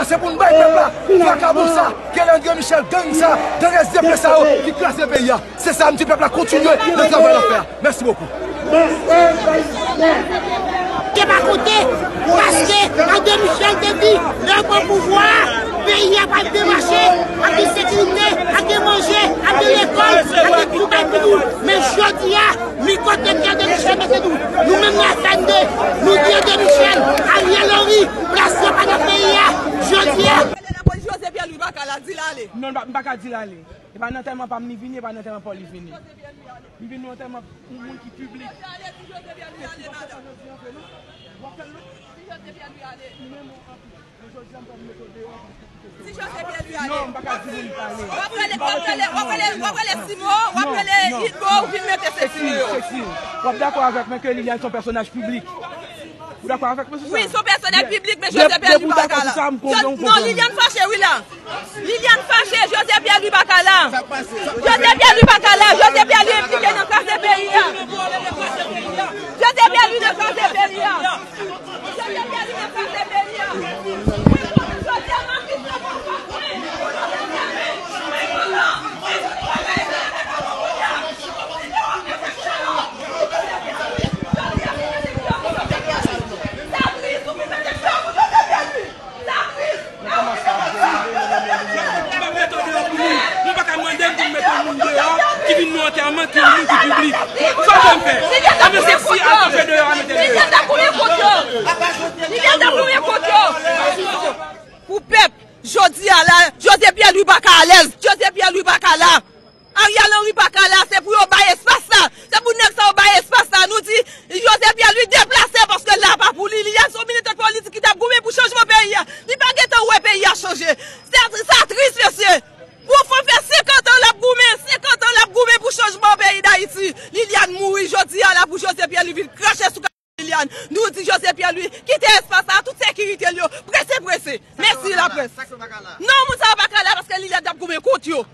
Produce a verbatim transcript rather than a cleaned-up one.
Se pou n bay pèp la vakabon sa, ke André Michel, gang sa, gang S D P sa yo ki kraze peyi a. Se sa m di pèp la, kontinye nan travay n ap fè a. Mèsi bokou. Te pa konte, paske André Michel te di, lè yo pran pouvwa a, peyi a pral byen mache, ap gen sekirite, ap gen manje, ap gen lekòl, ap gen tout bagay pou nou. Men jodi a, li kote ke André Michel mete nou. Nou menm nan F N D, nou di André Michel, Ariel Henry, plas yo pa nan peyi a. Jodi a. Lapolis José Pierre Louis Bacala, di l ale. Non, m pa, m pa ka di l ale. E pa nan antèman pa m li vini, e pa nan antèman pa w li vini. Li vin nan antèman yon moun ki piblik. W ap fè l non. Ou menm w ap Di José Pierre Louis ale. Non, m pa ka di moun pale. W ap rele, w ap rele, w ap rele, w ap rele Simo, w ap rele Idmo, ou vin mete se Simo yo. Cécile, w ap dakò avèk mwen ke Liliane se yon pèsonaj piblik? Ou dakò avèk mwen sou sa? Wi, se yon pèsonaj piblik, men José Pierre Louis pa ka la. Non, Liliane fache, wi la. Liliane fache, José Pierre Louis pa ka la. José Pierre Louis pa ka la, José Pierre Louis enplike nan kraze peyi a. José Pierre Louis nan kraze peyi a. M ap mete w deyò pou li. Nou pa ka mande m pou m mete yon moun deyò ki vin nan antèman ki yon moun ki piblik. Sa w vle m fè? Anben se si a koupe deyò a mete l deyò. Pou pèp, jodi a la, José Pierre Louis pa ka alèz. José Pierre Louis pa ka la. Ariel Henry pa ka la, se pou yo bay espas la. Se pou nèg sa yo bay espas la. Nou di, José Pierre Louis deplase paske la pa pou li. Li a se yon militan politik ki t ap goumen pou chanjman peyi a. Li pa gentan wè peyi a chanje. Sa, sa tris, mesye. Pou fò fè senkant an l ap goumen, senkant an l ap goumen pou chanjman peyi Dayiti. Liliane mouri jodi a la pou José Pierre Louis vin krache sou Liliane. Nou di José Pierre Louis, kite espas la, tout sekirite l yo, prese, prese. Mèsi laprès. Non, moun sa yo pa ka la paske Liliane t ap goumen kont yo.